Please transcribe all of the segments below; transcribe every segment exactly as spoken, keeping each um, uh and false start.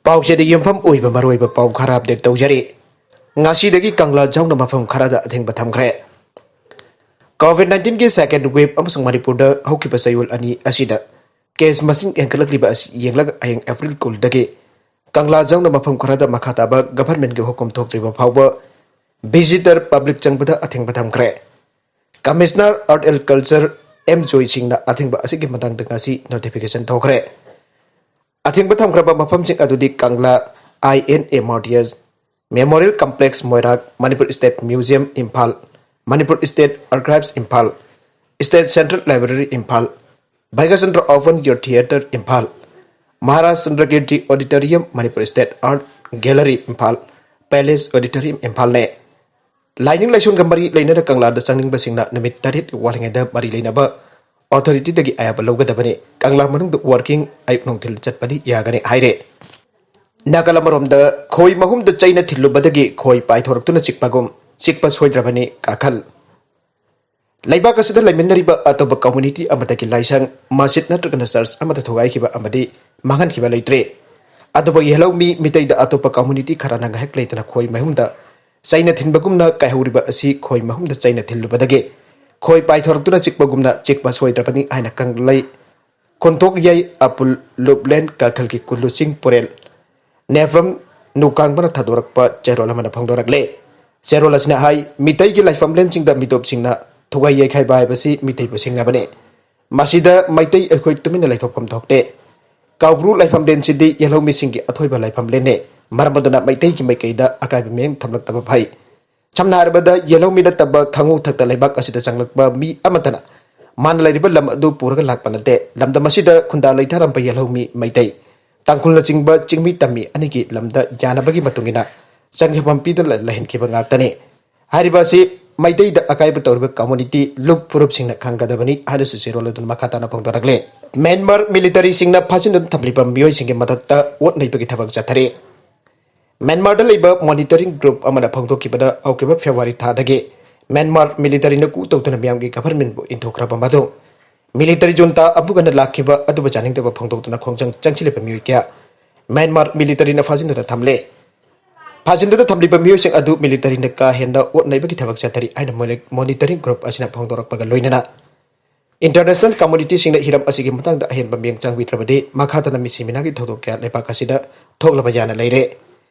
ꯄꯥꯎꯆꯦꯗ ꯌꯨꯝꯐꯝ ꯑꯣꯏꯕ ꯃꯔꯨꯑꯣꯏꯕ ꯄꯥꯎ ꯈꯔ ꯑꯞꯗꯦꯠ ꯇꯧꯖꯔꯤ꯫ ꯉꯁꯤꯗꯒꯤ ꯀꯪꯂꯥ ꯌꯥꯎꯅ ꯃꯐꯝ ꯈꯔꯗ ꯑꯊꯤꯡꯕ ꯊꯝꯈ꯭ꯔꯦ꯫ ꯀꯣꯚꯤꯗ ꯅꯥꯏꯟꯇꯤꯟꯒꯤ ꯁꯦꯀꯦꯟ ꯋꯦꯕ ꯑꯃꯁꯨꯡ ꯃꯅꯤꯄꯨꯔꯗ ꯍꯧꯈꯤꯕ ꯆꯌꯣꯜ ꯑꯅꯤ ꯑꯁꯤꯗ ꯀꯦꯁ ꯃꯁꯤꯡ ꯍꯦꯟꯒꯠꯂꯛꯂꯤꯕ ꯑꯁꯤ ꯌꯦꯡꯂꯒ ꯍꯌꯦꯡ ꯑꯦꯄ꯭ꯔꯤꯜ ꯀꯨꯟꯗꯒꯤ ꯀꯪꯂꯥ ꯌꯥꯎꯅ ꯃꯐꯝ ꯈꯔꯗ ꯃꯈꯥ ꯇꯥꯕ ꯒꯚꯔꯟꯃꯦꯟꯠꯀꯤ ꯍꯨꯀꯨꯝ ꯊꯣꯛꯇ꯭ꯔꯤꯕ ꯐꯥꯎꯕ ꯚꯤꯖꯤꯇꯔ ꯄꯕ꯭ꯂꯤꯛ ꯆꯪꯕꯗ ꯑꯊꯤꯡꯕ ꯊꯝꯈ꯭ꯔꯦ꯫ Commissioner art and culture M Joy ꯁꯤꯡꯅ ꯑꯊꯤꯡꯕ ꯑꯁꯤꯒꯤ ꯃꯇꯥꯡꯗ ꯉꯁꯤ ꯅꯣꯇꯤꯐꯤꯀꯦꯁꯟ ꯊꯣꯛꯈ꯭ꯔꯦ꯫ ꯑꯊꯤꯡꯕ ꯊꯝꯈ꯭ꯔꯕ ꯃꯐꯝꯁꯤꯡ ꯑꯗꯨꯗꯤ Kangla, I N A martyrs memorial complex Moirang, Manipur state museum Imphal, Manipur state archives Imphal, state central library Imphal, Bhagyachandra open air theatre Imphal, Maharaj Chandrakirti auditorium, Manipur state art gallery Imphal, palace auditorium ꯏꯝꯐꯥꯜꯅꯦ꯫ ꯂꯥꯏꯅꯤꯡ ꯂꯥꯏꯁꯣꯟꯒ ꯃꯔꯤ ꯂꯩꯅꯅ ꯀꯪꯂꯥꯗ ꯆꯪꯅꯤꯡꯕꯁꯤꯡꯅ ꯅꯨꯃꯤꯠ ꯇꯔꯦꯠ ꯋꯥꯠꯂꯤꯉꯩꯗ ꯃꯔꯤ ꯂꯩꯅꯕ ꯑꯣꯊꯣꯔꯤꯇꯤꯗꯒꯤ ꯑꯌꯥꯕ ꯂꯧꯒꯗꯕꯅꯤ꯫ ꯀꯪꯂꯥ ꯃꯅꯨꯡꯗ ꯋꯥꯛꯀꯤꯡ ꯑꯌꯨꯛ ꯅꯨꯡꯊꯤꯜ ꯆꯠꯄꯗꯤ ꯌꯥꯒꯅꯤ ꯍꯥꯏꯔꯦ꯫ ꯅꯥꯀꯜ ꯑꯃꯔꯣꯝꯗ ꯈꯣꯏ ꯃꯍꯨꯝꯗ ꯆꯩꯅ ꯊꯤꯜꯂꯨꯕꯗꯒꯤ ꯈꯣꯏ ꯄꯥꯏꯊꯣꯔꯛꯇꯨꯅ ꯆꯤꯛꯄꯒꯨꯝ ꯆꯤꯛꯄ ꯁꯣꯏꯗ꯭ꯔꯕꯅꯤ ꯀꯥꯈꯜ꯫ ꯂꯩꯕꯥꯛ ꯑꯁꯤꯗ ꯂꯩꯃꯤꯟꯅꯔꯤꯕ ꯑꯇꯣꯞꯄ ꯀꯝꯃ꯭ꯌꯨꯅꯤꯇꯤ ꯑꯃꯗꯒꯤ ꯂꯥꯏꯁꯪ, ꯃꯁꯖꯤꯗ ꯅꯠꯇ꯭ꯔꯒꯅ ꯆꯔꯆ ꯑꯃꯗ ꯊꯨꯒꯥꯏꯈꯤꯕ ꯑꯃꯗꯤ ꯃꯥꯡꯍꯟꯈꯤꯕ ꯂꯩꯇ꯭ꯔꯤ꯫ ꯑꯗꯨꯕꯨ ꯌꯦꯜꯍꯧꯃꯤ ꯃꯤꯇꯩꯗ ꯑꯇꯣꯞꯄ ꯀꯝꯃ꯭ꯌꯨꯅꯤꯇꯤ ꯈꯔꯅ ꯉꯥꯏꯍꯥꯛ ꯂꯩꯇꯅ ꯈꯣꯏ ꯃꯍꯨꯝꯗ ꯆꯩꯅ ꯊꯤꯟꯕꯒꯨꯝꯅ ꯀꯥꯏꯍꯧꯔꯤꯕ ꯑꯁꯤ ꯈꯣꯏ ꯃꯍꯨꯝꯗ ꯆꯩꯅ ꯊꯤꯜꯂꯨꯕꯗꯒꯤ ꯈꯣꯏ ꯄꯥꯏꯊꯣꯔꯛꯇꯨꯅ ꯆꯤꯛꯄꯒꯨꯝꯅ ꯆꯤꯛꯄ ꯁꯣꯏꯗ꯭ꯔꯕꯅꯤ ꯍꯥꯏꯅ ꯀꯪꯂꯩ ꯈꯣꯟꯊꯣꯛ ꯌꯥꯏ ꯑꯄꯨꯜ ꯂꯨꯞꯂꯦꯟ ꯀꯥꯈꯜꯒꯤ ꯀꯨꯜꯂꯨꯆꯤꯡ ꯄꯨꯔꯦꯜ ꯅꯦꯐꯝ ꯅꯨꯀꯥꯡꯕꯅ ꯊꯥꯗꯣꯔꯛꯄ ꯆꯦꯔꯣꯜ ꯑꯃꯅ ꯐꯣꯡꯗꯣꯔꯛꯂꯦ꯫ ꯆꯦꯔꯣꯜ ꯑꯁꯤꯅ ꯍꯥꯏ, ꯃꯤꯇꯩꯒꯤ ꯂꯥꯏꯐꯝꯂꯦꯟꯁꯤꯡꯗ ꯃꯤꯇꯣꯞꯁꯤꯡꯅ ꯊꯨꯒꯥꯏ ꯌꯩꯈꯥꯏꯕ ꯍꯥꯏꯕꯁꯤ ꯃꯤꯇꯩꯕꯨ ꯁꯤꯡꯅꯕꯅꯤ꯫ ꯃꯁꯤꯗ ꯃꯩꯇꯩ ꯑꯩꯈꯣꯏ ꯇꯨꯃꯤꯟꯅ ꯂꯩꯊꯣꯛꯐꯝ ꯊꯣꯛꯇꯦ꯫ ꯀꯥꯎꯕ꯭ꯔꯨ ꯂꯥꯏꯐꯝꯂꯦꯟꯁꯤꯗꯤ ꯌꯦꯜꯍꯧꯃꯤꯁꯤꯡꯒꯤ ꯑꯊꯣꯏꯕ ꯂꯥꯏꯐꯝꯂꯦꯟꯅꯤ꯫ ꯃꯔꯝ ꯑꯗꯨꯅ ꯃꯩꯇꯩꯒꯤ ꯃꯥꯏꯀꯩꯗ ꯑꯀꯥꯏꯕ ꯃꯤꯠꯌꯦꯡ ꯊꯝꯂꯛꯇꯕ ꯐꯩ꯫ ꯁꯝꯅ ꯍꯥꯏꯔꯕꯗ, ꯌꯦꯜꯍꯧꯃꯤ ꯅꯠꯇꯕ ꯈꯥꯉꯨ ꯊꯛꯇ ꯂꯩꯕꯥꯛ ꯑꯁꯤꯗ ꯆꯪꯂꯛꯄ ꯃꯤ ꯑꯃꯠꯇꯅ ꯃꯥꯅ ꯂꯩꯔꯤꯕ ꯂꯝ ꯑꯗꯨ ꯄꯨꯔꯒ ꯂꯥꯛꯄ ꯅꯠꯇꯦ꯫ ꯂꯝꯗꯝ ꯑꯁꯤꯗ ꯈꯨꯟꯗꯥ ꯂꯩꯊꯥꯔꯝꯕ ꯌꯦꯜꯍꯧꯃꯤ, ꯃꯩꯇꯩ, ꯇꯥꯡꯈꯨꯜꯅꯆꯤꯡꯕ ꯆꯤꯡꯃꯤ ꯇꯝꯃꯤ ꯑꯅꯤꯒꯤ ꯂꯝꯗ ꯌꯥꯅꯕꯒꯤ ꯃꯇꯨꯡ ꯏꯟꯅ ꯆꯪꯖꯐꯝ ꯄꯤꯗꯨꯅ ꯂꯩꯍꯟꯈꯤꯕ ꯉꯥꯛꯇꯅꯤ꯫ ꯍꯥꯏꯔꯤꯕ ꯑꯁꯤ ꯃꯩꯇꯩꯗ ꯑꯀꯥꯏꯕ ꯇꯧꯔꯤꯕ ꯀꯝꯃ꯭ꯌꯨꯅꯤꯇꯤ ꯂꯨꯞ ꯐꯨꯔꯨꯞꯁꯤꯡꯅ ꯈꯪꯒꯗꯕꯅꯤ ꯍꯥꯏꯅꯁꯨ ꯆꯦꯔꯣꯜ ꯑꯗꯨꯅ ꯃꯈꯥ ꯇꯥꯅ ꯐꯣꯡꯗꯣꯔꯛꯂꯤ꯫ ꯃ꯭ꯌꯥꯟꯃꯥꯔ ꯃꯤꯂꯤꯇꯔꯤꯁꯤꯡꯅ ꯐꯥꯖꯤꯟꯗꯨꯅ ꯊꯝꯂꯤꯕ ꯃꯤꯑꯣꯏꯁꯤꯡꯒꯤ ꯃꯊꯛꯇ ꯑꯣꯠ ꯅꯩꯕꯒꯤ ꯊꯕꯛ ꯆꯠꯊꯔꯤ꯫ ꯃ꯭ꯌꯥꯟꯃꯥꯔꯗ ꯂꯩꯕ ꯃꯣꯅꯤꯇꯔꯤꯡ ꯒ꯭ꯔꯨꯞ ꯑꯃꯅ ꯐꯣꯡꯗꯣꯛꯈꯤꯕꯗ, ꯍꯧꯈꯤꯕ ꯐꯦꯕ꯭ꯔꯨꯋꯥꯔꯤ ꯊꯥꯗꯒꯤ ꯃ꯭ꯌꯥꯟꯃꯥꯔ ꯃꯤꯂꯤꯇꯔꯤꯅ ꯀꯨ ꯇꯧꯗꯨꯅ ꯃꯤꯌꯥꯝꯒꯤ ꯒꯚꯔꯟꯃꯦꯟꯕꯨ ꯏꯟꯊꯣꯛꯈ꯭ꯔꯕ ꯃꯗꯨ ꯃꯤꯂꯤꯇꯔꯤ ꯖꯨꯟꯇꯥ ꯑꯃꯨꯛ ꯍꯟꯅ ꯂꯥꯛꯈꯤꯕ ꯑꯗꯨꯕꯨ ꯆꯥꯅꯤꯡꯗꯕ ꯐꯣꯡꯗꯣꯛꯇꯨꯅ ꯈꯣꯡꯖꯪ ꯆꯪꯁꯤꯜꯂꯤꯕ ꯃꯤꯑꯣꯏ ꯀꯌꯥ ꯃ꯭ꯌꯥꯟꯃꯥꯔ ꯃꯤꯂꯤꯇꯔꯤꯅ ꯐꯥꯖꯤꯟꯗꯨꯅ ꯊꯝꯂꯦ꯫ ꯐꯥꯖꯤꯟꯗꯨꯅ ꯊꯝꯂꯤꯕ ꯃꯤꯑꯣꯏꯁꯤꯡ ꯑꯗꯨ ꯃꯤꯂꯤꯇꯔꯤꯅ ꯀꯥ ꯍꯦꯟꯅ ꯑꯣꯠ ꯅꯩꯕꯒꯤ ꯊꯕꯛ ꯆꯠꯊꯔꯤ ꯍꯥꯏꯅ ꯃꯣꯅꯤꯇꯔꯤꯡ ꯒ꯭ꯔꯨꯞ ꯑꯁꯤꯅ ꯐꯣꯡꯗꯣꯔꯛꯄꯒ ꯂꯣꯏꯅꯅ ꯏꯟꯇꯔꯅꯦꯁꯅꯦꯜ ꯀꯝꯃꯨꯅꯤꯇꯤꯁꯤꯡꯅ ꯍꯤꯔꯝ ꯑꯁꯤꯒꯤ ꯃꯇꯥꯡꯗ ꯑꯍꯦꯟꯕ ꯃꯤꯠꯌꯦꯡ ꯆꯪꯕꯤꯗ꯭ꯔꯕꯗꯤ ꯃꯈꯥ ꯇꯥꯅ ꯃꯤꯁꯤ ꯃꯤꯅꯥꯒꯤ ꯊꯧꯗꯣꯛ ꯀꯌꯥ ꯂꯩꯕꯥꯛ ꯑꯁꯤꯗ ꯊꯣꯛꯂꯕ ꯌꯥꯅ ꯂꯩꯔꯦ꯫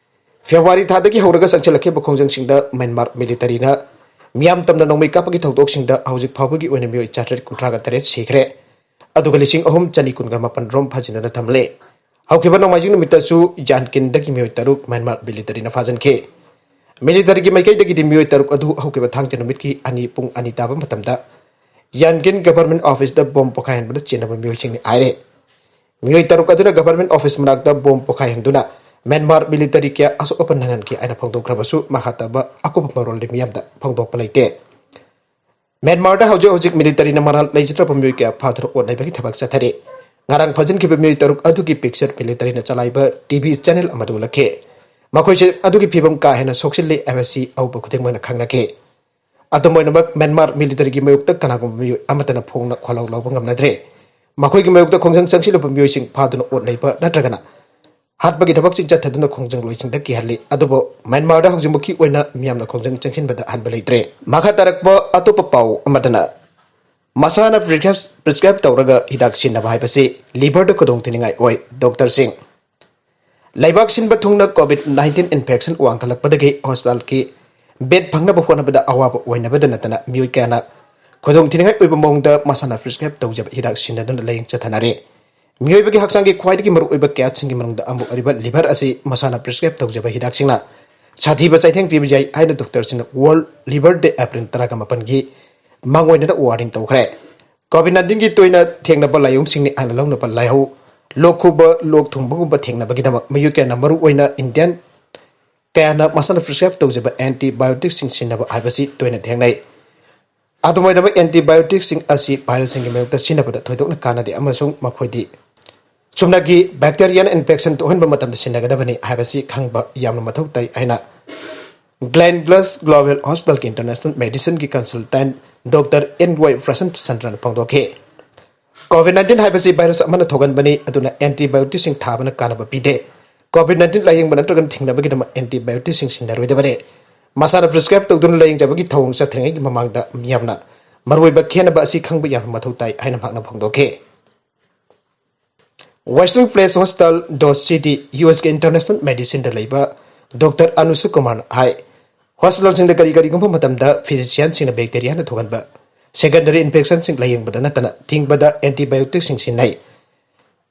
ꯐꯦꯕ꯭ꯔꯨꯋꯥꯔꯤ ꯊꯥꯗꯒꯤ ꯍꯧꯔꯒ ꯆꯪꯁꯤꯜꯂꯛꯈꯤꯕ ꯈꯣꯡꯖꯪꯁꯤꯡꯗ ꯃ꯭ꯌꯥꯟꯃꯥꯔ ꯃꯤꯂꯤꯇꯔꯤꯅ ꯃꯤꯌꯥꯝ ꯇꯝꯅ ꯅꯣꯡꯃꯩ ꯀꯥꯞꯄꯒꯤ ꯊꯧꯗꯣꯛꯁꯤꯡꯗ ꯍꯧꯖꯤꯛ ꯐꯥꯎꯕꯒꯤ ꯑꯣꯏꯅ ꯃꯤꯑꯣꯏ ꯆꯥꯇ꯭ꯔꯦꯠ ꯀꯨꯟꯊ꯭ꯔꯥꯒ ꯇꯔꯦꯠ ꯁꯤꯈ꯭ꯔꯦ꯫ ꯑꯗꯨꯒ ꯂꯤꯁꯤꯡ ꯑꯍꯨꯝ ꯆꯅꯤ ꯀꯨꯟꯒ ꯃꯥꯄꯟ ꯔꯣꯝ ꯐꯥꯖꯤꯟꯗꯨꯅ ꯊꯝꯂꯦ꯫ ꯍꯧꯈꯤꯕ ꯅꯣꯡꯃꯥꯏꯖꯤꯡ ꯅꯨꯃꯤꯠꯇꯁꯨ ꯌꯥꯟꯀꯤꯟꯗꯒꯤ ꯃꯤꯑꯣꯏ ꯇꯔꯨꯛ ꯃ꯭ꯌꯥꯟꯃꯥꯔ ꯃꯤꯂꯤꯇꯔꯤꯅ ꯐꯥꯖꯤꯟꯈꯤ꯫ ꯃꯤꯂꯤꯇꯔꯤꯒꯤ ꯃꯥꯏꯀꯩꯗꯒꯤꯗꯤ ꯃꯤꯑꯣꯏ ꯇꯔꯨꯛ ꯑꯗꯨ ꯍꯧꯈꯤꯕ ꯊꯥꯡꯖ ꯅꯨꯃꯤꯠꯀꯤ ꯑꯅꯤ ꯄꯨꯡ ꯑꯅꯤ ꯇꯥꯕ ꯃꯇꯝꯗ ꯌꯥꯟꯀꯤꯟ ꯒꯚꯔꯟꯃꯦꯟꯠ ꯑꯣꯐꯤꯁꯇ ꯕꯣꯝ ꯄꯣꯈꯥꯏꯍꯟꯕꯗ ꯆꯦꯟꯅꯕ ꯃꯤꯑꯣꯏꯁꯤꯡꯅꯤ ꯍꯥꯏꯔꯦ꯫ ꯃꯤꯑꯣꯏ ꯇꯔꯨꯛ ꯑꯗꯨꯅ ꯒꯚꯔꯟꯃꯦꯟꯠ ꯑꯣꯐꯤꯁ ꯃꯅꯥꯛꯇ ꯕꯣꯝ ꯄꯣꯈꯥꯏꯍꯟꯗꯨꯅ ꯃ꯭ꯌꯥꯟꯃꯥꯔ ꯃꯤꯂꯤꯇꯔꯤ ꯀꯌꯥ ꯑꯁꯣꯛ ꯑꯄꯟ ꯅꯪꯍꯟꯈꯤ ꯍꯥꯏꯅ ꯐꯣꯡꯗꯣꯛꯈ꯭ꯔꯕꯁꯨ, ꯃꯈꯥ ꯇꯥꯕ ꯑꯀꯨꯞꯄ ꯃꯔꯣꯜꯗꯤ ꯃꯤꯌꯥꯝꯗ ꯐꯣꯡꯗꯣꯛꯄ ꯂꯩꯇꯦ꯫ ꯃ꯭ꯌꯥꯟꯃꯥꯔꯗ ꯍꯧꯖꯤꯛ ꯍꯧꯖꯤꯛ ꯃꯤꯂꯤꯇꯔꯤꯅ ꯃꯔꯥꯜ ꯂꯩꯖꯗ꯭ꯔꯕ ꯃꯤꯑꯣꯏ ꯀꯌꯥ ꯐꯥꯗꯨꯅ ꯑꯣꯠꯅꯕꯒꯤ ꯊꯕꯛ ꯆꯠꯊꯔꯤ꯫ ꯉꯔꯥꯡ ꯐꯥꯖꯤꯟꯈꯤꯕ ꯃꯤꯑꯣꯏ ꯇꯔꯨꯛ ꯑꯗꯨꯒꯤ ꯄꯤꯛꯆꯔ ꯃꯤꯂꯤꯇꯔꯤꯅ ꯆꯂꯥꯏꯕ ꯇꯤꯚꯤ ꯆꯦꯅꯦꯜ ꯑꯃꯗ ꯎꯠꯂꯛꯈꯤ꯫ ꯃꯈꯣꯏꯁꯦ ꯑꯗꯨꯒꯤ ꯐꯤꯕꯝ ꯀꯥ ꯍꯦꯟꯅ ꯁꯣꯛꯆꯤꯜꯂꯤ ꯍꯥꯏꯕꯁꯤ ꯑꯎꯕ ꯈꯨꯗꯤꯡꯃꯛꯅ ꯈꯪꯅꯈꯤ꯫ ꯑꯗꯨꯝ ꯑꯣꯏꯅꯃꯛ, ꯃ꯭ꯌꯥꯟꯃꯥꯔ ꯃꯤꯂꯤꯇꯔꯤꯒꯤ ꯃꯥꯌꯣꯛꯇ ꯀꯅꯥꯒꯨꯝꯕ ꯃꯤꯑꯣꯏ ꯑꯃꯠꯇꯅ ꯐꯣꯡꯅ ꯈꯣꯜꯂꯥꯎ ꯂꯥꯎꯕ ꯉꯝꯅꯗ꯭ꯔꯦ꯫ ꯃꯈꯣꯏꯒꯤ ꯃꯥꯌꯣꯛꯇ ꯈꯣꯡꯖꯪ ꯆꯪꯁꯤꯜꯂꯨꯕ ꯃꯤꯑꯣꯏꯁꯤꯡ ꯐꯥꯗꯨꯅ ꯑꯣꯠ ꯅꯩꯕ ꯅꯠꯇ꯭ꯔꯒꯅ ꯍꯥꯠꯄꯒꯤ ꯊꯕꯛꯁꯤꯡ ꯆꯠꯊꯗꯨꯅ ꯈꯣꯡꯖꯪꯂꯣꯏꯁꯤꯡꯗ ꯀꯤꯍꯜꯂꯤ꯫ ꯑꯗꯨꯕꯨ ꯃ꯭ꯌꯥꯟꯃꯥꯔꯗ ꯍꯧꯖꯤꯛꯃꯛꯀꯤ ꯑꯣꯏꯅ ꯃꯤꯌꯥꯝꯅ ꯈꯣꯡꯖꯪ ꯆꯪꯁꯤꯟꯕꯗ ꯑꯍꯟꯕ ꯂꯩꯇ꯭ꯔꯦ꯫ ꯃꯈꯥ ꯇꯥꯔꯛꯄ ꯑꯇꯣꯞꯄ ꯄꯥꯎ ꯑꯃꯗꯅ, ꯃꯁꯥꯅ ꯄ꯭ꯔꯤꯁꯀ꯭ꯔꯥꯏꯕ ꯇꯧꯔꯒ ꯍꯤꯗꯥꯛ ꯁꯤꯖꯤꯟꯅꯕ ꯍꯥꯏꯕꯁꯤ ꯂꯤꯚꯔꯗ ꯈꯨꯗꯣꯡꯊꯤꯅꯤꯡꯉꯥꯏ ꯑꯣꯏ꯫ ꯗꯣꯛꯇꯔꯁꯤꯡ꯫ ꯂꯩꯕꯥꯛ ꯁꯤꯟꯕ ꯊꯨꯡꯅ ꯀꯣꯚꯤꯗ ꯅꯥꯏꯟꯇꯤꯟ ꯏꯟꯐꯦꯛꯁꯟ ꯋꯥꯡꯈꯠꯂꯛꯄꯗꯒꯤ ꯍꯣꯁꯄꯤꯇꯥꯜꯒꯤ ꯕꯦꯗ ꯐꯪꯅꯕ ꯍꯣꯠꯅꯕꯗ ꯑꯋꯥꯕ ꯑꯣꯏꯅꯕꯗ ꯅꯠꯇꯅ ꯃꯤꯑꯣꯏ ꯀꯌꯥꯅ ꯈꯨꯗꯣꯡꯊꯤꯅꯤꯡꯉꯥꯏ ꯑꯣꯏꯕ ꯃꯑꯣꯡꯗ ꯃꯁꯥꯅ ꯄ꯭ꯔꯤꯁꯀ꯭ꯔꯥꯏꯕ ꯇꯧꯖꯕ ꯍꯤꯗꯥꯛ ꯁꯤꯖꯤꯟꯅꯗꯨꯅ ꯂꯥꯌꯦꯡ ꯆꯠꯊꯅꯔꯦ꯫ ꯃꯤꯑꯣꯏꯕꯒꯤ ꯍꯛꯆꯥꯡꯒꯤ ꯈ꯭ꯋꯥꯏꯗꯒꯤ ꯃꯔꯨꯑꯣꯏꯕ ꯀꯌꯥꯠꯁꯤꯡꯒꯤ ꯃꯅꯨꯡꯗ ꯑꯃ ꯑꯣꯏꯔꯤꯕ ꯂꯤꯚꯔ ꯑꯁꯤ ꯃꯁꯥꯅ ꯄ꯭ꯔꯤꯁꯀ꯭ꯔꯥꯏꯕ ꯇꯧꯖꯕ ꯍꯤꯗꯥꯛꯁꯤꯡꯅ ꯁꯥꯊꯤꯕ ꯆꯩꯊꯦꯡ ꯄꯤꯕ ꯌꯥꯏ ꯍꯥꯏꯅ ꯗꯣꯛꯇꯔꯁꯤꯡꯅ ꯋꯥꯔꯜꯗ ꯂꯤꯚꯔ ꯗꯦ ꯑꯦꯄ꯭ꯔꯤꯜ ꯇꯔꯥꯒ ꯃꯥꯄꯟꯒꯤ ꯃꯥꯡꯑꯣꯏꯅꯅ ꯋꯥꯔꯅꯤꯡ ꯇꯧꯈ꯭ꯔꯦ꯫ ꯀꯣꯚꯤꯗ ꯅꯥꯏꯟꯇꯤꯟꯒꯤ ꯇꯣꯏꯅ ꯊꯦꯡꯅꯕ ꯂꯥꯏꯑꯣꯡꯁꯤꯡꯅꯤ ꯍꯥꯏꯅ ꯂꯧꯅꯕ ꯂꯥꯏꯍꯧ, ꯂꯣꯛ ꯈꯨꯕ, ꯂꯣꯛ ꯊꯨꯡꯕꯒꯨꯝꯕ ꯊꯦꯡꯅꯕꯒꯤꯗꯃꯛ ꯃꯤꯑꯣꯏ ꯀꯌꯥꯅ, ꯃꯔꯨꯑꯣꯏꯅ ꯏꯟꯗꯤꯌꯟ ꯀꯌꯥꯅ, ꯃꯁꯥꯅ ꯄ꯭ꯔꯤꯁꯀ꯭ꯔꯥꯏꯕ ꯇꯧꯖꯕ ꯑꯦꯟꯇꯤꯕꯥꯏꯑꯣꯇꯤꯛꯁꯤꯡ ꯁꯤꯖꯤꯟꯅꯕ ꯍꯥꯏꯕꯁꯤ ꯇꯣꯏꯅ ꯊꯦꯡꯅꯩ꯫ ꯑꯗꯨꯝ ꯑꯣꯏꯅꯃꯛ, ꯑꯦꯟꯇꯤꯕꯥꯏꯑꯣꯇꯤꯛꯁꯤꯡ ꯑꯁꯤ ꯚꯥꯏꯔꯁꯁꯤꯡꯒꯤ ꯃꯥꯌꯣꯛꯇ ꯁꯤꯖꯤꯟꯅꯕꯗ ꯊꯣꯏꯗꯣꯛꯅ ꯀꯥꯟꯅꯗꯦ ꯑꯃꯁꯨꯡ ꯃꯈꯣꯏꯗꯤ ꯆꯨꯝꯅꯒꯤ ꯕꯦꯛꯇꯦꯔꯤꯌꯥꯅ ꯏꯟꯐꯦꯛꯁꯟ ꯊꯣꯛꯍꯟꯕ ꯃꯇꯝꯗ ꯁꯤꯖꯤꯟꯅꯒꯗꯕꯅꯤ ꯍꯥꯏꯕꯁꯤ ꯈꯪꯕ ꯌꯥꯝꯅ ꯃꯊꯧ ꯇꯥꯏ ꯍꯥꯏꯅ ꯒ꯭ꯂꯦꯟ ꯒ꯭ꯂꯁ ꯒ꯭ꯂꯣꯕꯦꯜ ꯍꯣꯁꯄꯤꯇꯥꯜꯒꯤ ꯏꯟꯇꯔꯅꯦꯁꯅꯦꯜ ꯃꯦꯗꯤꯁꯤꯟꯒꯤ ꯀꯟꯁꯜꯇꯦꯟꯠ ꯗꯣꯛꯇꯔ ꯑꯦꯟ ꯋꯥꯏ ꯄ꯭ꯔꯁꯟ ꯆꯟꯗ꯭ꯔꯅ ꯐꯣꯡꯗꯣꯛꯈꯤ꯫ ꯀꯣꯚꯤꯗ ꯅꯥꯏꯟꯇꯤꯟ ꯍꯥꯏꯕꯁꯤ ꯚꯥꯏꯔꯁ ꯑꯃꯅ ꯊꯣꯛꯍꯟꯕꯅꯤ, ꯑꯗꯨꯅ ꯑꯦꯟꯇꯤꯕꯥꯏꯑꯣꯇꯤꯛꯁꯤꯡ ꯊꯥꯕꯅ ꯀꯥꯟꯅꯕ ꯄꯤꯗꯦ꯫ ꯀꯣꯚꯤꯗ ꯅꯥꯏꯟꯇꯤꯟ ꯂꯥꯌꯦꯡꯕ ꯅꯠꯇ꯭ꯔꯒ ꯊꯤꯡꯅꯕꯒꯤꯗꯃꯛ ꯑꯦꯟꯇꯤꯕꯥꯏꯑꯣꯇꯤꯛꯁꯤꯡ ꯁꯤꯖꯤꯟꯅꯔꯣꯏꯗꯕꯅꯤ꯫ ꯃꯁꯥꯅ ꯄ꯭ꯔꯤꯁꯀ꯭ꯔꯥꯏꯕ ꯇꯧꯗꯨꯅ ꯂꯥꯌꯦꯡꯖꯕꯒꯤ ꯊꯧꯑꯣꯡ ꯆꯠꯊꯔꯤꯉꯩꯒꯤ ꯃꯃꯥꯡꯗ ꯃꯤꯌꯥꯝꯅ ꯃꯔꯨꯑꯣꯏꯕ ꯈꯦꯠꯅꯕ ꯑꯁꯤ ꯈꯪꯕ ꯌꯥꯝꯅ ꯃꯊꯧ ꯇꯥꯏ ꯍꯥꯏꯅ ꯃꯍꯥꯛꯅ ꯐꯣꯡꯗꯣꯛꯈꯤ꯫ Western Place Hospital ꯗꯣꯁ ꯁꯤꯇꯤ, ꯌꯨ ꯑꯦꯁꯀꯤ ꯏꯟꯇꯔꯅꯦꯁꯅꯦꯜ ꯃꯦꯗꯤꯁꯤꯟꯗ ꯂꯩꯕ ꯗꯣꯛꯇꯔ ꯑꯅꯨꯁꯨ ꯀꯨꯃꯥꯔꯅ ꯍꯥꯏ, ꯍꯣꯁꯄꯤꯇꯥꯜꯁꯤꯡꯗ ꯀꯔꯤꯒꯨꯝꯕ ꯃꯇꯝꯗ ꯐꯤꯖꯤꯁꯤꯌꯥꯟꯁꯤꯡꯅ ꯕꯦꯛꯇꯦꯔꯤꯌꯥꯅ ꯊꯣꯛꯍꯟꯕ ꯁꯦꯀꯦꯟꯗꯔꯤ ꯏꯟꯐꯦꯛꯁꯟꯁꯤꯡ ꯂꯥꯌꯦꯡꯕꯗ ꯅꯠꯇꯅ ꯊꯤꯡꯕꯗ ꯑꯦꯟꯇꯤꯕꯥꯏꯑꯣꯇꯤꯛꯁꯤꯡ ꯁꯤꯖꯤꯟꯅꯩ꯫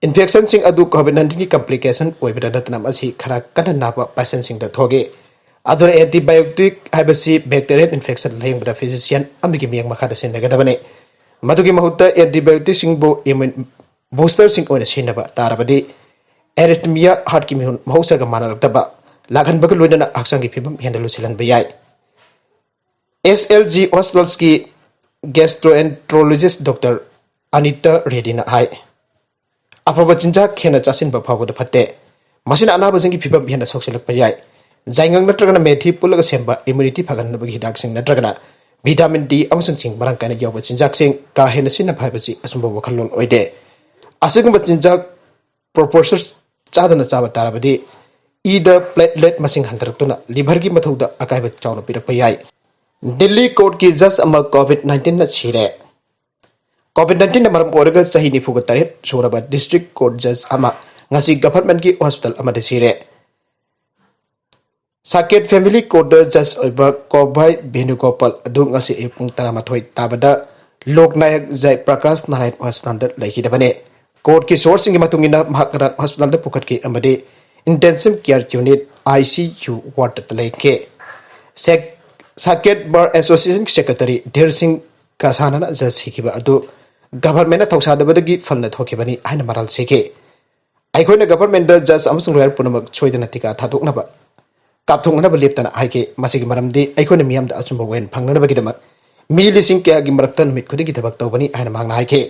ꯏꯟꯐꯦꯛꯁꯟꯁꯤꯡ ꯑꯗꯨ ꯀꯣꯚꯤꯗ ꯅꯥꯏꯟꯇꯤꯟꯒꯤ ꯀꯝꯄ꯭ꯂꯤꯀꯦꯁꯟ ꯑꯣꯏꯕꯗ ꯅꯠꯇꯅ ꯃꯁꯤ ꯈꯔ ꯀꯟꯅ ꯅꯥꯕ ꯄꯦꯁꯦꯟꯁꯤꯡꯗ ꯊꯣꯛꯏ꯫ ꯑꯗꯨꯅ ꯑꯦꯟꯇꯤꯕꯥꯏꯑꯣꯇꯤꯛ ꯍꯥꯏꯕꯁꯤ ꯕꯦꯛꯇꯦꯔꯤꯌꯦꯜ ꯏꯟꯐꯦꯛꯁꯟ ꯂꯥꯌꯦꯡꯕꯗ ꯐꯤꯖꯤꯁꯤꯌꯥꯟ ꯑꯃꯒꯤ ꯃꯤꯠꯌꯦꯡ ꯃꯈꯥꯗ ꯁꯤꯖꯤꯟꯅꯒꯗꯕꯅꯤ꯫ ꯃꯗꯨꯒꯤ ꯃꯍꯨꯠꯇ ꯑꯦꯟꯇꯤꯕꯥꯏꯑꯣꯇꯤꯛꯁꯤꯡꯕꯨ ꯏꯝꯌꯨꯟ ꯕꯨꯁꯇꯔꯁꯤꯡ ꯑꯣꯏꯅ ꯁꯤꯖꯤꯟꯅꯕ ꯇꯥꯔꯕꯗꯤ, ꯑꯦꯔꯤꯊꯃꯤꯌꯥ, ꯍꯥꯔꯠꯀꯤ ꯃꯤꯍꯨꯟ ꯃꯍꯧꯁꯥꯒ ꯃꯥꯟꯅꯔꯛꯇꯕ ꯂꯥꯛꯍꯟꯕꯒ ꯂꯣꯏꯅꯅ ꯍꯛꯆꯥꯡꯒꯤ ꯐꯤꯕꯝ ꯍꯦꯟꯅ ꯂꯨꯁꯤꯜꯍꯟꯕ ꯌꯥꯏ꯫ ꯑꯦꯁ ꯑꯦꯜ ꯖꯤ ꯍꯣꯁꯄꯤꯇꯥꯜꯁꯀꯤ ꯒꯦꯁꯇ꯭ꯔꯣꯑꯦꯟꯇ꯭ꯔꯣꯂꯣꯖꯤꯁ ꯗꯣꯛꯇꯔ ꯑꯅꯤꯇꯥ ꯔꯦꯗꯤꯅ ꯍꯥꯏ, ꯑꯐꯕ ꯆꯤꯟꯖꯥꯛ ꯍꯦꯟꯅ ꯆꯥꯁꯤꯟꯕ ꯐꯥꯎꯕꯗ ꯐꯠꯇꯦ꯫ ꯃꯁꯤꯅ ꯑꯅꯥꯕꯁꯤꯡꯒꯤ ꯐꯤꯕꯝ ꯍꯦꯟꯅ ꯁꯣꯛꯆꯤꯜꯂꯛꯄ ꯌꯥꯏ꯫ ꯖꯥꯏꯉꯪ ꯅꯠꯇ꯭ꯔꯒꯅ ꯃꯦꯊꯤ ꯄꯨꯜꯂꯒ ꯁꯦꯝꯕ ꯏꯝꯌꯨꯅꯤꯇꯤ ꯐꯒꯠꯍꯟꯅꯕꯒꯤ ꯍꯤꯗꯥꯛꯁꯤꯡ ꯅꯠꯇ꯭ꯔꯒꯅ ꯚꯤꯇꯥꯃꯤꯟ ꯗꯤ ꯑꯃꯁꯨꯡ ꯖꯤꯡ ꯃꯔꯥꯡ ꯀꯥꯏꯅ ꯌꯥꯎꯕ ꯆꯤꯟꯖꯥꯛꯁꯤꯡ ꯀꯥ ꯍꯦꯟꯅ ꯁꯤꯖꯤꯟꯅꯕ ꯍꯥꯏꯕꯁꯤ ꯑꯆꯨꯝꯕ ꯋꯥꯈꯜꯂꯣꯟ ꯑꯣꯏꯗꯦ꯫ ꯑꯁꯤꯒꯨꯝꯕ ꯆꯤꯟꯖꯥꯛ ꯄ꯭ꯔꯣꯄꯣꯔꯁꯟ ꯆꯥꯗꯅ ꯆꯥꯕ ꯇꯥꯔꯕꯗꯤ ꯏꯗ ꯄ꯭ꯂꯦꯠꯂꯦꯠ ꯃꯁꯤꯡ ꯍꯟꯊꯔꯛꯇꯨꯅ ꯂꯤꯚꯔꯒꯤ ꯃꯊꯧꯗ ꯑꯀꯥꯏꯕ ꯆꯥꯎꯅ ꯄꯤꯔꯛꯄ ꯌꯥꯏ꯫ ꯗꯤꯜꯂꯤ ꯀꯣꯔꯠꯀꯤ ꯖꯖ ꯑꯃ ꯀꯣꯚꯤꯗ ꯅꯥꯏꯟꯇꯤꯟꯅ ꯁꯤꯔꯦ꯫ ꯀꯣꯚꯤꯗ ꯅꯥꯏꯟꯇꯤꯟꯅ ꯃꯔꯝ ꯑꯣꯏꯔꯒ ꯆꯍꯤ ꯅꯤꯐꯨꯒ ꯇꯔꯦꯠ ꯁꯨꯔꯕ ꯗꯤꯁꯇ꯭ꯔꯤꯛ ꯀꯣꯔꯠ ꯖꯖ ꯑꯃ ꯉꯁꯤ ꯒꯚꯔꯟꯃꯦꯟꯠꯀꯤ ꯍꯣꯁꯄꯤꯇꯥꯜ ꯑꯃꯗ ꯁꯤꯔꯦ꯫ ꯁꯥꯀꯦꯠ ꯐꯦꯃꯤꯂꯤ ꯀꯣꯔꯠꯇ ꯖꯖ ꯑꯣꯏꯕ ꯀꯣꯚꯥꯏ ꯚꯦꯅꯨꯒꯣꯄꯥꯜ ꯑꯗꯨ ꯉꯁꯤ ꯑꯌꯨꯛ ꯄꯨꯡ ꯇꯔꯥꯃꯥꯊꯣꯏ ꯇꯥꯕꯗ ꯂꯣꯛ ꯅꯥꯌꯛ ꯖꯥꯏ ꯄ꯭ꯔꯀꯥꯁ ꯅꯥꯔꯥꯌꯟ ꯍꯣꯁꯄꯤꯇꯥꯜꯗ ꯂꯩꯈꯤꯗꯕꯅꯤ꯫ ꯀꯣꯔꯠꯀꯤ ꯁꯣꯔꯁꯁꯤꯡꯒꯤ ꯃꯇꯨꯡ ꯏꯟꯅ ꯃꯍꯥꯛ ꯉꯔꯥꯡ ꯍꯣꯁꯄꯤꯇꯥꯜꯗ ꯄꯨꯈꯠꯈꯤ ꯑꯃꯗꯤ ꯏꯟꯇꯦꯟꯁꯤꯚ care unit, I C U, ꯋꯥꯔꯗꯇ ꯂꯩꯈꯤ꯫ ꯁꯦꯛ-, ꯁꯥꯀꯦꯠ ꯕꯥꯔ ꯑꯦꯁꯣꯁꯤꯌꯦꯁꯟꯒꯤ ꯁꯦꯀ꯭ꯔꯦꯇꯔꯤ ꯙꯤꯔ ꯁꯤꯡ ꯀꯁꯥꯅꯅ ꯖꯖ ꯁꯤꯈꯤꯕ ꯑꯗꯨ ꯒꯚꯔꯟꯃꯦꯟꯠꯅ ꯊꯧꯁꯥꯗꯕꯗꯒꯤ ꯐꯅ ꯊꯣꯛꯈꯤꯕꯅꯤ ꯍꯥꯏꯅ ꯃꯔꯥꯜ ꯁꯤꯈꯤ꯫ ꯑꯩꯈꯣꯏꯅ ꯒꯚꯔꯟꯃꯦꯟꯠꯇ ꯖꯖ ꯑꯃꯁꯨꯡ ꯂꯣꯌꯔ ꯄꯨꯝꯅꯃꯛ ꯁꯣꯏꯗꯅ ꯇꯤꯀꯥ ꯊꯥꯗꯣꯛꯅꯕ, ꯀꯥꯞꯊꯣꯛꯅꯕ ꯂꯦꯞꯇꯅ ꯍꯥꯏꯈꯤ꯫ ꯃꯁꯤꯒꯤ ꯃꯔꯝꯗꯤ ꯑꯩꯈꯣꯏꯅ ꯃꯤꯌꯥꯝꯗ ꯑꯆꯨꯝꯕ ꯋꯥꯌꯦꯜ ꯐꯪꯅꯅꯕꯒꯤꯗꯃꯛ ꯃꯤ ꯂꯤꯁꯤꯡ ꯀꯌꯥꯒꯤ ꯃꯔꯛꯇ ꯅꯨꯃꯤꯠ ꯈꯨꯗꯤꯡꯒꯤ ꯊꯕꯛ ꯇꯧꯕꯅꯤ ꯍꯥꯏꯅ ꯃꯍꯥꯛꯅ ꯍꯥꯏꯈꯤ꯫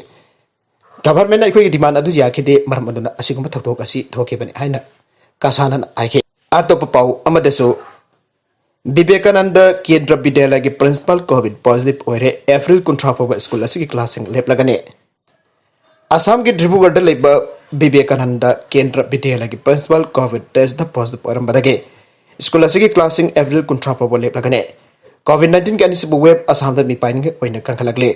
ꯒꯚꯔꯟꯃꯦꯟꯠꯅ ꯑꯩꯈꯣꯏꯒꯤ ꯗꯤꯃꯥꯟ ꯑꯗꯨ ꯌꯥꯈꯤꯗꯦ, ꯃꯔꯝ ꯑꯗꯨꯅ ꯑꯁꯤꯒꯨꯝꯕ ꯊꯧꯗꯣꯛ ꯑꯁꯤ ꯊꯣꯛꯈꯤꯕꯅꯤ ꯍꯥꯏꯅ ꯀꯁꯥꯅꯅ ꯍꯥꯏꯈꯤ꯫ ꯑꯇꯣꯞꯄ ꯄꯥꯎ ꯑꯃꯗꯁꯨ, ꯕꯤꯕꯦꯀꯥꯅꯟꯗ ꯀꯦꯟꯗ꯭ꯔ ꯕꯤꯗ꯭ꯌꯥꯂꯌꯒꯤ ꯄ꯭ꯔꯤꯟꯁꯤꯄꯥꯜ ꯀꯣꯚꯤꯗ ꯄꯣꯖꯤꯇꯤꯚ ꯑꯣꯏꯔꯦ꯫ ꯑꯦꯄ꯭ꯔꯤꯜ ꯀꯨꯟꯊ꯭ꯔꯥ ꯐꯥꯎꯕ ꯁ꯭ꯀꯨꯜ ꯑꯁꯤꯒꯤ ꯀ꯭ꯂꯥꯁꯁꯤꯡ ꯂꯦꯞꯂꯒꯅꯤ꯫ ꯑꯁꯥꯝꯒꯤ ꯗꯤꯕ꯭ꯔꯨꯒꯔꯗ ꯂꯩꯕ ꯕꯤꯕꯦꯀꯥꯅꯟꯗ ꯀꯦꯟꯗ꯭ꯔ ꯕꯤꯗ꯭ꯌꯥꯂꯌꯒꯤ ꯄ꯭ꯔꯤꯟꯁꯤꯄꯥꯜ ꯀꯣꯚꯤꯗ ꯇꯦꯁꯇ ꯄꯣꯖꯤꯇꯤꯚ ꯑꯣꯏꯔꯝꯕꯗꯒꯤ ꯁ꯭ꯀꯨꯜ ꯑꯁꯤꯒꯤ ꯀ꯭ꯂꯥꯁꯁꯤꯡ ꯑꯦꯄ꯭ꯔꯤꯜ ꯀꯨꯟꯊ꯭ꯔꯥ ꯐꯥꯎꯕ ꯂꯦꯞꯂꯒꯅꯤ꯫ ꯀꯣꯚꯤꯗ ꯅꯥꯏꯟꯇꯤꯟꯒꯤ ꯑꯅꯤꯁꯨꯕ ꯋꯦꯕ ꯑꯁꯥꯝꯗ ꯃꯤꯄꯥꯏꯅꯤꯡꯉꯥꯏ ꯑꯣꯏꯅ ꯀꯟꯈꯠꯂꯛꯂꯤ꯫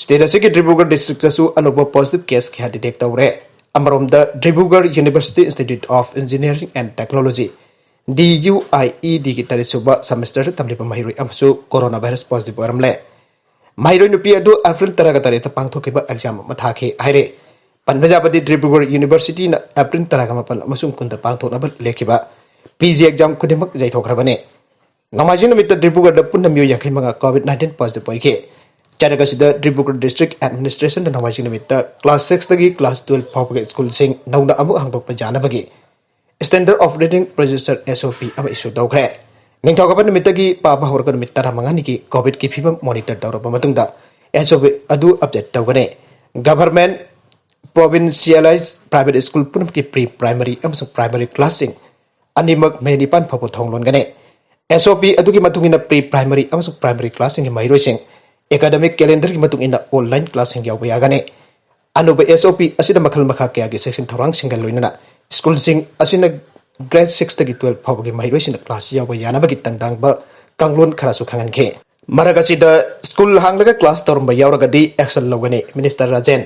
ꯁ꯭ꯇꯦꯠ ꯑꯁꯤꯒꯤ ꯗꯤꯕ꯭ꯔꯨꯒꯔ ꯗꯤꯁꯇ꯭ꯔꯤꯛꯇꯁꯨ ꯑꯅꯧꯕ ꯄꯣꯖꯤꯇꯤꯚ ꯀꯦꯁ ꯀꯌꯥ ꯗꯤꯇꯦꯛ ꯇꯧꯔꯦ꯫ ꯑꯃꯔꯣꯝꯗ Dibrugarh university institute of engineering and technology, D U I E ꯗꯤꯒꯤ ꯇꯔꯦꯠꯁꯨꯕ ꯁꯦꯃꯤꯁꯇꯔꯗ ꯇꯝꯂꯤꯕ ꯃꯍꯩꯔꯣꯏ ꯑꯃꯁꯨ ꯀꯣꯔꯣꯅꯥ ꯚꯥꯏꯔꯁ ꯄꯣꯖꯤꯇꯤꯚ ꯑꯣꯏꯔꯝꯂꯦ꯫ ꯃꯍꯩꯔꯣꯏ ꯅꯨꯄꯤ ꯑꯗꯨ ꯑꯦꯄ꯭ꯔꯤꯜ ꯇꯔꯥꯒ ꯇꯔꯦꯠꯇ ꯄꯥꯡꯊꯣꯛꯈꯤꯕ ꯑꯦꯛꯖꯥꯝ ꯑꯃ ꯊꯥꯈꯤ ꯍꯥꯏꯔꯦ꯫ ꯄꯟꯕ ꯌꯥꯕꯗꯤ ꯗꯤꯕ꯭ꯔꯨꯒꯔ ꯌꯨꯅꯤꯚꯔꯁꯤꯇꯤꯅ ꯑꯦꯄ꯭ꯔꯤꯜ ꯇꯔꯥꯒ ꯃꯥꯄꯟ ꯑꯃꯁꯨꯡ ꯀꯨꯟꯗ ꯄꯥꯡꯊꯣꯛꯅꯕ ꯂꯦꯞꯈꯤꯕ ꯄꯤ ꯖꯤ ꯑꯦꯛꯖꯥꯝ ꯈꯨꯗꯤꯡꯃꯛ ꯌꯩꯊꯣꯛꯈ꯭ꯔꯕꯅꯤ꯫ ꯅꯣꯡꯃꯥꯏꯖꯤꯡ ꯅꯨꯃꯤꯠꯇ ꯗꯤꯕ꯭ꯔꯨꯒꯔꯗ ꯄꯨꯟꯅ ꯃꯤꯑꯣꯏ ꯌꯥꯡꯈꯩ ꯃꯉꯥ ꯀꯣꯚꯤꯗ ꯅꯥꯏꯟꯇꯤꯟ ꯄꯣꯖꯤꯇꯤꯚ ꯑꯣꯏꯈꯤ꯫ ꯆꯩꯔꯛ ꯑꯁꯤꯗ ꯗꯤꯕ꯭ꯔꯨꯒꯔ ꯗꯤꯁꯇ꯭ꯔꯤꯛ ꯑꯦꯗꯃꯤꯅꯤꯁꯇ꯭ꯔꯦꯁꯟꯗ ꯅꯣꯡꯃꯥꯏꯖꯤꯡ ꯅꯨꯃꯤꯠꯇ ꯀ꯭ꯂꯥꯁ ꯁꯤꯛꯁꯇꯒꯤ ꯀ꯭ꯂꯥꯁ ꯇꯨꯋꯦꯜꯐ ꯐꯥꯎꯕꯒꯤ ꯁ꯭ꯀꯨꯜꯁꯤꯡ ꯅꯧꯅ ꯑꯃꯨꯛ ꯍꯥꯡꯗꯣꯛꯄ ꯌꯥꯅꯕꯒꯤ ꯁ꯭ꯇꯦꯟꯗꯔꯗ ꯑꯣꯄꯔꯦꯇꯤꯡ ꯄ꯭ꯔꯣꯁꯤꯖꯔ, ꯑꯦꯁ ꯑꯣ ꯄꯤ, ꯑꯃ ꯏꯁꯨ ꯇꯧꯈ꯭ꯔꯦ꯫ ꯅꯤꯡꯊꯧꯀꯥꯕ ꯅꯨꯃꯤꯠꯇꯒꯤ ꯄꯥꯕ ꯍꯧꯔꯒ ꯅꯨꯃꯤꯠ ꯇꯔꯥꯃꯉꯥꯅꯤꯒꯤ ꯀꯣꯚꯤꯗꯀꯤ ꯐꯤꯕꯝ ꯃꯣꯅꯤꯇꯔ ꯇꯧꯔꯕ ꯃꯇꯨꯡꯗ ꯑꯦꯁ ꯑꯣ ꯄꯤ ꯑꯗꯨ ꯑꯞꯗꯦꯠ ꯇꯧꯒꯅꯤ꯫ ꯒꯚꯔꯟꯃꯦꯟꯠ, ꯄ꯭ꯔꯣꯚꯤꯟꯁꯤꯌꯦꯂꯥꯏꯖ ꯄ꯭ꯔꯥꯏꯚꯦꯠ ꯁ꯭ꯀꯨꯜ ꯄꯨꯝꯅꯃꯛꯀꯤ ꯄ꯭ꯔꯤ ꯄ꯭ꯔꯥꯏꯃꯔꯤ ꯑꯃꯁꯨꯡ ꯄ꯭ꯔꯥꯏꯃꯔꯤ ꯀ꯭ꯂꯥꯁꯁꯤꯡ ꯑꯅꯤꯃꯛ ꯃꯦ ꯅꯤꯄꯥꯟ ꯐꯥꯎꯕ ꯊꯣꯡ ꯂꯣꯟꯒꯅꯤ꯫ ꯑꯦꯁ ꯑꯣ ꯄꯤ ꯑꯗꯨꯒꯤ ꯃꯇꯨꯡ ꯏꯟꯅ ꯄ꯭ꯔꯤ ꯄ꯭ꯔꯥꯏꯃꯔꯤ ꯑꯃꯁꯨꯡ ꯄ꯭ꯔꯥꯏꯃꯔꯤ ꯀ꯭ꯂꯥꯁꯁꯤꯡꯒꯤ ꯃꯍꯩꯔꯣꯏꯁꯤꯡ ꯑꯦꯀꯥꯗꯃꯤꯛ ꯀꯦꯂꯦꯟꯗꯔꯒꯤ ꯃꯇꯨꯡ ꯏꯟꯅ ꯑꯣꯟꯂꯥꯏꯟ ꯀ꯭ꯂꯥꯁꯁꯤꯡ ꯌꯥꯎꯕ ꯌꯥꯒꯅꯤ꯫ ꯑꯅꯧꯕ ꯑꯦꯁ ꯑꯣ ꯄꯤ ꯑꯁꯤꯗ ꯃꯈꯜ ꯃꯈꯥ ꯀꯌꯥꯒꯤ ꯆꯦꯛꯁꯤꯟ ꯊꯧꯔꯥꯡꯁꯤꯡꯒ ꯂꯣꯏꯅꯅ ꯁ꯭ꯀꯨꯜꯁꯤꯡ ꯑꯁꯤꯅ ꯒ꯭ꯔꯦꯗ ꯁꯤꯛꯁꯇꯒꯤ ꯇꯨꯋꯦꯜꯐ ꯐꯥꯎꯕꯒꯤ ꯃꯍꯩꯔꯣꯏꯁꯤꯡꯅ ꯀ꯭ꯂꯥꯁ ꯌꯥꯎꯕ ꯌꯥꯅꯕꯒꯤ ꯇꯥꯡꯗꯥꯡꯕ ꯀꯥꯡꯂꯣꯟ ꯈꯔꯁꯨ ꯈꯪꯍꯟꯈꯤ꯫ ꯃꯔꯛ ꯑꯁꯤꯗ ꯁ꯭ꯀꯨꯜ ꯍꯥꯡꯂꯒ ꯀ꯭ꯂꯥꯁ ꯇꯧꯔꯝꯕ ꯌꯥꯎꯔꯒꯗꯤ ꯑꯦꯛꯁꯟ ꯂꯧꯒꯅꯤ, ꯃꯤꯅꯤꯁꯇꯔ ꯔꯥꯖꯦꯟ꯫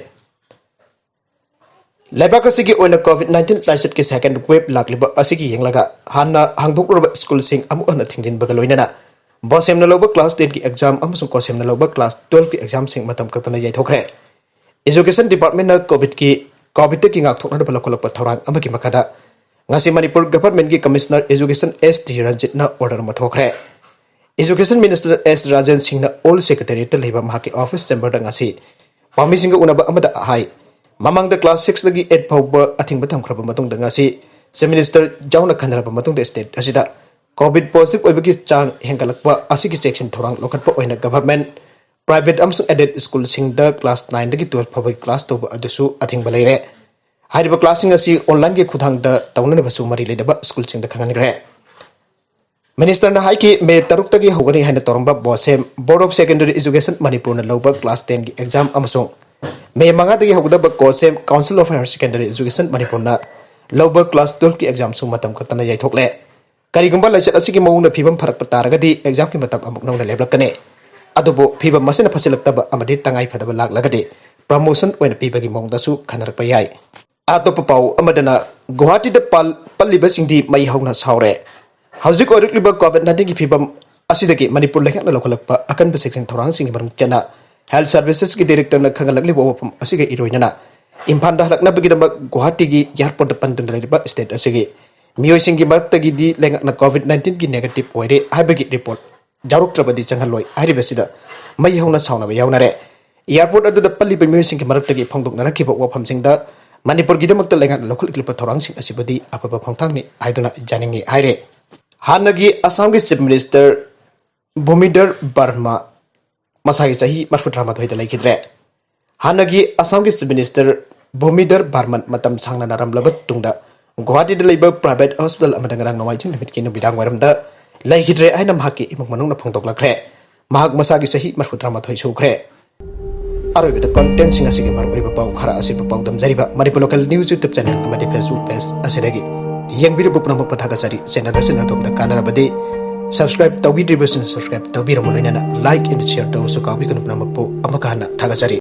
ꯂꯩꯕꯥꯛ ꯑꯁꯤꯒꯤ ꯑꯣꯏꯅ ꯀꯣꯚꯤꯗ ꯅꯥꯏꯟꯇꯤꯟ ꯂꯥꯏꯆꯠꯀꯤ ꯁꯦꯀꯦꯟ ꯋꯦꯕ ꯂꯥꯛꯂꯤꯕ ꯑꯁꯤꯒꯤ ꯌꯦꯡꯂꯒ ꯍꯥꯟꯅ ꯍꯥꯡꯗꯣꯛꯂꯨꯔꯕ ꯁ꯭ꯀꯨꯜꯁꯤꯡ ꯑꯃꯨꯛ ꯍꯟꯅ ꯊꯤꯡꯖꯤꯟꯕꯒ ꯂꯣꯏꯅꯅ ꯕꯣꯁꯦꯝꯅ ꯂꯧꯕ ꯀ꯭ꯂꯥꯁ ꯇꯦꯟꯒꯤ ꯑꯦꯛꯖꯥꯝ ꯑꯃꯁꯨꯡ ꯀꯣꯁꯦꯝꯅ ꯂꯧꯕ ꯀ꯭ꯂꯥꯁ ꯇꯨꯋꯦꯜꯐꯀꯤ ꯑꯦꯛꯖꯥꯝꯁꯤꯡ ꯃꯇꯝ ꯀꯛꯇꯅ ꯌꯩꯊꯣꯛꯈ꯭ꯔꯦ꯫ ꯏꯖꯨꯀꯦꯁꯟ ꯗꯤꯄꯥꯔꯠꯃꯦꯟꯠꯅ ꯀꯣꯚꯤꯗꯀꯤ, ꯀꯣꯚꯤꯗꯇꯒꯤ ꯉꯥꯛꯊꯣꯛꯅꯅꯕ ꯂꯧꯈꯠꯂꯛꯄ ꯊꯧꯔꯥꯡ ꯑꯃꯒꯤ ꯃꯈꯥꯗ ꯉꯁꯤ ꯃꯅꯤꯄꯨꯔ ꯒꯚꯔꯟꯃꯦꯟꯠꯀꯤ ꯀꯃꯤꯁꯅꯔ ꯏꯖꯨꯀꯦꯁꯟ ꯑꯦꯁ ꯇꯤ ꯔꯟꯖꯤꯠꯅ ꯑꯣꯔꯗꯔ ꯑꯃ ꯊꯣꯛꯈ꯭ꯔꯦ꯫ ꯏꯖꯨꯀꯦꯁꯟ ꯃꯤꯅꯤꯁꯇꯔ ꯑꯦꯁ ꯔꯥꯖꯦꯟ ꯁꯤꯡꯅ ꯑꯣꯜ ꯁꯦꯀ꯭ꯔꯦꯇꯦꯔꯤꯌꯦꯠꯇ ꯂꯩꯕ ꯃꯍꯥꯛꯀꯤ ꯑꯣꯐꯤꯁ ꯆꯦꯝꯕꯔꯗ ꯉꯁꯤ ꯄꯥꯎꯃꯤꯁꯤꯡꯒ ꯎꯅꯕ ꯑꯃꯗ ꯍꯥꯏ, ꯃꯃꯥꯡꯗ ꯀ꯭ꯂꯥꯁ ꯁꯤꯛꯁꯇꯒꯤ ꯑꯩꯠ ꯐꯥꯎꯕ ꯑꯊꯤꯡꯕ ꯊꯝꯈ꯭ꯔꯕ ꯃꯇꯨꯡꯗ ꯉꯁꯤ ꯆꯤꯐ ꯃꯤꯅꯤꯁꯇꯔ ꯌꯥꯎꯅ ꯈꯟꯅꯔꯕ ꯃꯇꯨꯡꯗ ꯁ꯭ꯇꯦꯠ ꯑꯁꯤꯗ ꯀꯣꯚꯤꯗ ꯄꯣꯖꯤꯇꯤꯚ ꯑꯣꯏꯕꯒꯤ ꯆꯥꯡ ꯍꯦꯟꯒꯠꯂꯛꯄ ꯑꯁꯤꯒꯤ ꯆꯦꯛꯁꯤꯟ ꯊꯧꯔꯥꯡ ꯂꯧꯈꯠꯄ ꯑꯣꯏꯅ ꯒꯚꯔꯟꯃꯦꯟꯠ, ꯄ꯭ꯔꯥꯏꯚꯦꯠ ꯑꯃꯁꯨꯡ ꯑꯦꯗꯦꯗ ꯁ꯭ꯀꯨꯜꯁꯤꯡꯗ ꯀ꯭ꯂꯥꯁ ꯅꯥꯏꯟꯗꯒꯤ ꯇꯨꯋꯦꯜꯐ ꯐꯥꯎꯕꯒꯤ ꯀ꯭ꯂꯥꯁ ꯇꯧꯕ ꯑꯗꯨꯁꯨ ꯑꯊꯤꯡꯕ ꯂꯩꯔꯦ꯫ ꯍꯥꯏꯔꯤꯕ ꯀ꯭ꯂꯥꯁꯁꯤꯡ ꯑꯁꯤ ꯑꯣꯟꯂꯥꯏꯟꯒꯤ ꯈꯨꯠꯊꯥꯡꯗ ꯇꯧꯅꯅꯕꯁꯨ ꯃꯔꯤ ꯂꯩꯅꯕ ꯁ꯭ꯀꯨꯜꯁꯤꯡꯗ ꯈꯪꯍꯟꯈ꯭ꯔꯦ꯫ ꯃꯤꯅꯤꯁꯇꯔꯅ ꯍꯥꯏꯈꯤ, ꯃꯦ ꯇꯔꯨꯛꯇꯒꯤ ꯍꯧꯒꯅꯤ ꯍꯥꯏꯅ ꯇꯧꯔꯝꯕ ꯕꯣꯁꯦꯝ, ꯕꯣꯔꯗ ꯑꯣꯐ ꯁꯦꯀꯦꯟꯗꯔꯤ ꯏꯖꯨꯀꯦꯁꯟ ꯃꯅꯤꯄꯨꯔꯅ ꯂꯧꯕ ꯀ꯭ꯂꯥꯁ ꯇꯦꯟꯒꯤ ꯑꯦꯛꯖꯥꯝ ꯑꯃꯁꯨꯡ ꯃꯦ ꯃꯉꯥꯗꯒꯤ ꯍꯧꯒꯗꯕ ꯀꯣꯁꯦꯝ Council of Higher Secondary Education ꯃꯅꯤꯄꯨꯔꯅ ꯂꯧꯕ ꯀ꯭ꯂꯥꯁ ꯇꯨꯌꯦꯜꯐꯀꯤ ꯑꯦꯛꯖꯥꯝꯁꯨ ꯃꯇꯝ ꯀꯛꯇꯅ ꯌꯩꯊꯣꯛꯂꯦ꯫ ꯀꯔꯤꯒꯨꯝꯕ ꯂꯥꯏꯆꯠ ꯑꯁꯤꯒꯤ ꯃꯑꯣꯡꯗ ꯐꯤꯕꯝ ꯐꯔꯛꯄ ꯇꯥꯔꯒꯗꯤ ꯑꯦꯛꯖꯥꯝꯒꯤ ꯃꯇꯝ ꯑꯃꯨꯛ ꯅꯧꯅ ꯂꯦꯞꯂꯛꯀꯅꯤ꯫ ꯑꯗꯨꯕꯨ ꯐꯤꯕꯝ ꯑꯁꯤꯅ ꯐꯠꯁꯤꯜꯂꯛꯇꯕ ꯑꯃꯗꯤ ꯇꯉꯥꯏ ꯐꯗꯕ ꯂꯥꯛꯂꯒꯗꯤ ꯄ꯭ꯔꯃꯣꯁꯟ ꯑꯣꯏꯅ ꯄꯤꯕꯒꯤ ꯃꯑꯣꯡꯗꯁꯨ ꯈꯟꯅꯔꯛꯄ ꯌꯥꯏ꯫ ꯑꯇꯣꯞꯄ ꯄꯥꯎ ꯑꯃꯗꯅ, ꯒꯨꯋꯥꯍꯥꯇꯤꯗ ꯄꯥꯜ-, ꯄꯜꯂꯤꯕꯁꯤꯡꯗꯤ ꯃꯩ ꯍꯧꯅ ꯁꯥꯎꯔꯦ꯫ ꯍꯧꯖꯤꯛ ꯑꯣꯏꯔꯛꯂꯤꯕ ꯀꯣꯚꯤꯗ ꯅꯥꯏꯟꯇꯤꯟꯒꯤ ꯐꯤꯕꯝ ꯑꯁꯤꯗꯒꯤ ꯃꯅꯤꯄꯨꯔ ꯂꯩꯉꯥꯛꯅ ꯂꯧꯈꯠꯂꯛꯄ ꯑꯀꯟꯕ ꯆꯦꯛꯁꯤꯟ ꯊꯧꯔꯥꯡꯁꯤꯡꯒꯤ ꯃꯅꯨꯡ ꯆꯟꯅ ꯍꯦꯜꯊ ꯁꯔꯚꯤꯁꯦꯁꯀꯤ ꯗꯥꯏꯔꯦꯛꯇꯔꯅ ꯈꯪꯍꯜꯂꯛꯂꯤꯕ ꯋꯥꯐꯝ ꯑꯁꯤꯒ ꯏꯔꯣꯏꯅꯅ ꯏꯝꯐꯥꯜꯗ ꯍꯜꯂꯛꯅꯕꯒꯤꯗꯃꯛ ꯒꯨꯋꯥꯍꯥꯇꯤꯒꯤ ꯑꯦꯌꯥꯔꯄꯣꯔꯠꯇ ꯄꯟꯗꯨꯅ ꯂꯩꯔꯤꯕ ꯁ꯭ꯇꯦꯠ ꯑꯁꯤꯒꯤ ꯃꯤꯑꯣꯏꯁꯤꯡꯒꯤ ꯃꯔꯛꯇꯒꯤꯗꯤ ꯂꯩꯉꯥꯛꯅ ꯀꯣꯚꯤꯗ ꯅꯥꯏꯟꯇꯤꯟꯒꯤ ꯅꯦꯒꯦꯇꯤꯚ ꯑꯣꯏꯔꯦ ꯍꯥꯏꯕꯒꯤ ꯔꯤꯄꯣꯔꯠ ꯌꯥꯎꯔꯛꯇ꯭ꯔꯕꯗꯤ ꯆꯪꯍꯜꯂꯣꯏ ꯍꯥꯏꯔꯤꯕꯁꯤꯗ ꯃꯩ ꯍꯧꯅ ꯁꯥꯎꯅꯕ ꯌꯥꯎꯅꯔꯦ꯫ ꯑꯦꯌꯥꯔꯄꯣꯔꯠ ꯑꯗꯨꯗ ꯄꯜꯂꯤꯕ ꯃꯤꯑꯣꯏꯁꯤꯡꯒꯤ ꯃꯔꯛꯇꯒꯤ ꯐꯣꯡꯗꯣꯛꯅꯔꯛꯈꯤꯕ ꯋꯥꯐꯝꯁꯤꯡꯗ ꯃꯅꯤꯄꯨꯔꯒꯤꯗꯃꯛꯇ ꯂꯩꯉꯥꯛꯅ ꯂꯧꯈꯠꯂꯛꯂꯤꯕ ꯊꯧꯔꯥꯡꯁꯤꯡ ꯑꯁꯤꯕꯨꯗꯤ ꯑꯐꯕ ꯈꯣꯡꯊꯥꯡꯅꯤ ꯍꯥꯏꯗꯨꯅ ꯌꯥꯅꯤꯡꯏ ꯍꯥꯏꯔꯦ꯫ ꯍꯥꯟꯅꯒꯤ ꯑꯁꯥꯝꯒꯤ ꯆꯤꯐ ꯃꯤꯅꯤꯁꯇꯔ ꯚꯨꯃꯤꯙꯔ ꯕꯔꯃꯥ ꯃꯁꯥꯒꯤ ꯆꯍꯤ ꯃꯔꯤꯐꯨ ꯇꯔꯥꯃꯥꯊꯣꯏꯗ ꯂꯩꯈꯤꯗ꯭ꯔꯦ꯫ ꯍꯥꯟꯅꯒꯤ ꯑꯁꯥꯝꯒꯤ ꯆꯤꯐ ꯃꯤꯅꯤꯁꯇꯔ ꯚꯨꯃꯤꯙꯔ ꯕꯔꯃꯟ ꯃꯇꯝ ꯁꯥꯡꯅ ꯅꯥꯔꯝꯂꯕ ꯇꯨꯡꯗ ꯒꯨꯋꯥꯍꯥꯇꯤꯗ ꯂꯩꯕ ꯄ꯭ꯔꯥꯏꯚꯦꯠ ꯍꯣꯁꯄꯤꯇꯥꯜ ꯑꯃꯗ ꯉꯔꯥꯡ ꯅꯣꯡꯃꯥꯏꯖꯤꯡ ꯅꯨꯃꯤꯠꯀꯤ ꯅꯨꯃꯤꯗꯥꯡ ꯋꯥꯏꯔꯝꯗ ꯂꯩꯈꯤꯗ꯭ꯔꯦ ꯍꯥꯏꯅ ꯃꯍꯥꯛꯀꯤ ꯏꯃꯨꯡ ꯃꯅꯨꯡꯅ ꯐꯣꯡꯗꯣꯛꯂꯛꯈ꯭ꯔꯦ꯫ ꯃꯍꯥꯛ ꯃꯁꯥꯒꯤ ꯆꯍꯤ ꯃꯔꯤꯐꯨ ꯇꯔꯥꯃꯥꯊꯣꯏ ꯁꯨꯈ꯭ꯔꯦ꯫ ꯑꯔꯣꯏꯕꯗ ꯀꯣꯟꯇꯦꯟꯁꯤꯡ ꯑꯁꯤꯒꯤ ꯃꯔꯨꯑꯣꯏꯕ ꯄꯥꯎ ꯈꯔ ꯑꯁꯤꯕꯨ ꯄꯥꯎꯗꯝꯖꯔꯤꯕ Manipur local news YouTube channel ꯑꯃꯗꯤ ꯐꯦꯁꯕꯨꯛ ꯄꯦꯖ ꯑꯁꯤꯗꯒꯤ ꯌꯦꯡꯕꯤꯔꯤꯕ ꯄꯨꯝꯅꯃꯛꯄꯨ ꯊꯥꯒꯠꯆꯔꯤ꯫ ꯆꯦꯅꯦꯜ ꯑꯁꯤꯅ ꯑꯗꯣꯝꯗ ꯀꯥꯟꯅꯔꯕꯗꯤ ꯁꯕꯁꯀ꯭ꯔꯥꯏꯕ ꯇꯧꯕꯤꯗ꯭ꯔꯤꯕꯁꯤꯡꯅ ꯁꯕꯁꯀ꯭ꯔꯥꯏꯕ ꯇꯧꯕꯤꯔꯝꯕ ꯂꯣꯏꯅꯅ ꯂꯥꯏꯛ ꯑꯦꯟ ꯁꯤꯌꯔ ꯇꯧꯕꯁꯨ ꯀꯥꯎꯕꯤꯒꯅꯨ꯫ ꯄꯨꯝꯅꯃꯛꯄꯨ ꯑꯃꯨꯛꯀ ꯍꯟꯅ ꯊꯥꯒꯠꯆꯔꯤ꯫